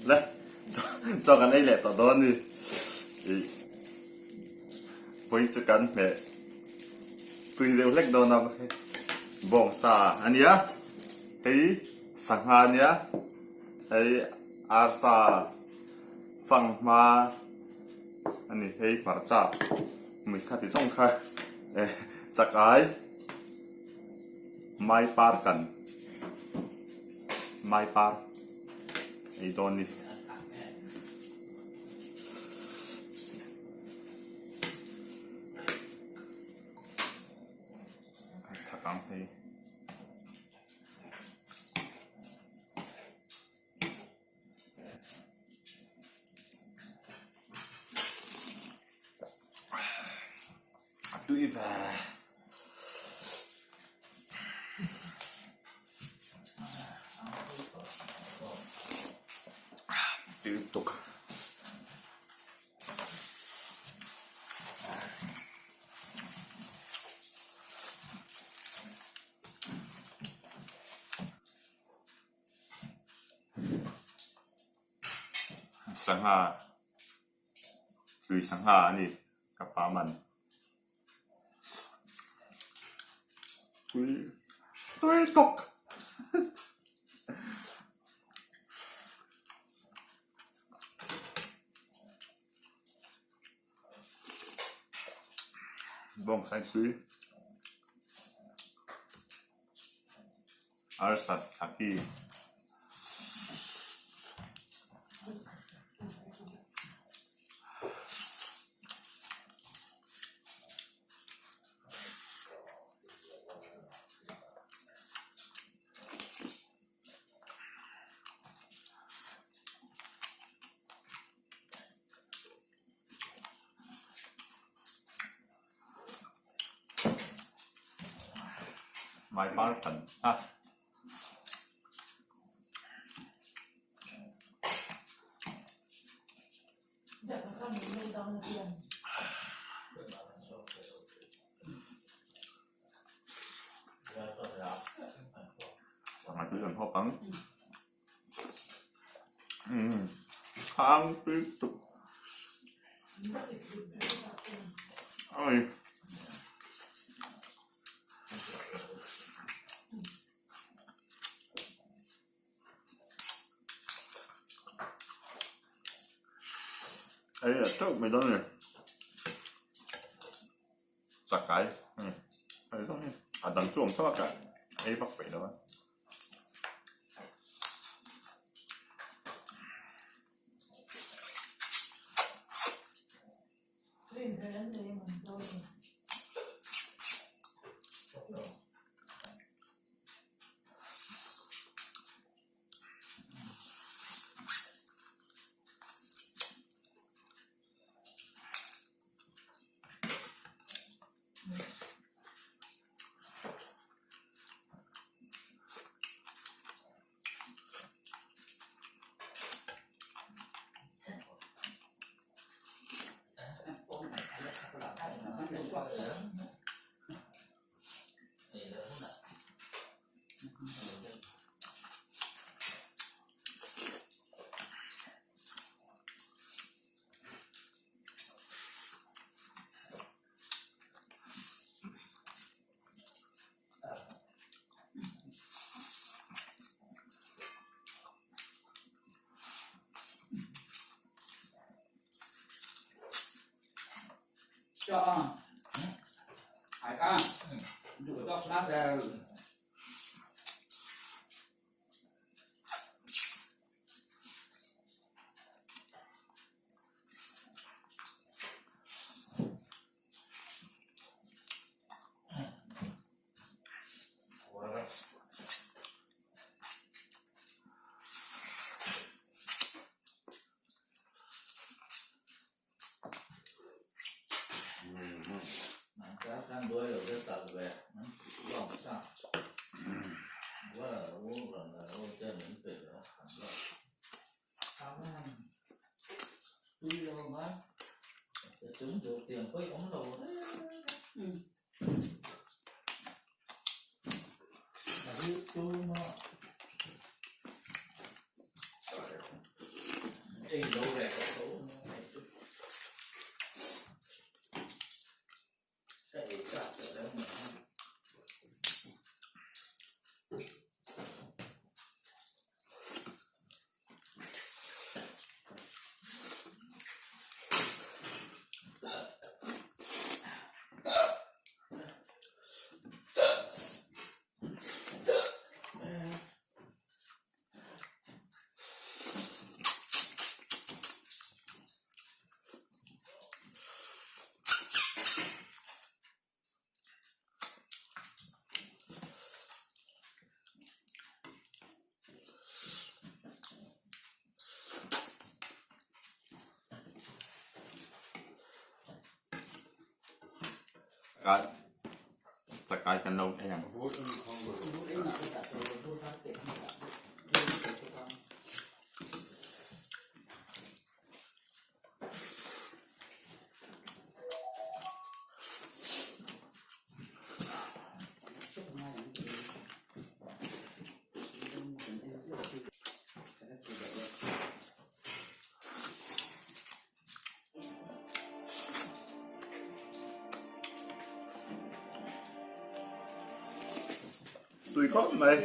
Le chaw kan ei leh tawh dawn a ni. Ih vawi chu kan hmeh tui deuh hlek dawn a bawngsa a nia hei sangha a nia hei arsa fanghma a ni hei hmarcha mui kha ti zawng kha eh chakai mai par kan mai par ei dawn ni. Thak ang hei. A tui ve. Tui lutuk. Sangha lui sangha a ni ka pa man tui tui tawk bawngsain tui Arsat Thaki. Mai par than a. Pangai tui kan hawp ang. Umm khang tui tuk. Oi. Ei leh teuh mai dawn a ni. Chakai ei dawn hi a dang chu awm tho a ka ei vak peih lo a. Kai chakai kan lo ei ang. Tui khawp mai.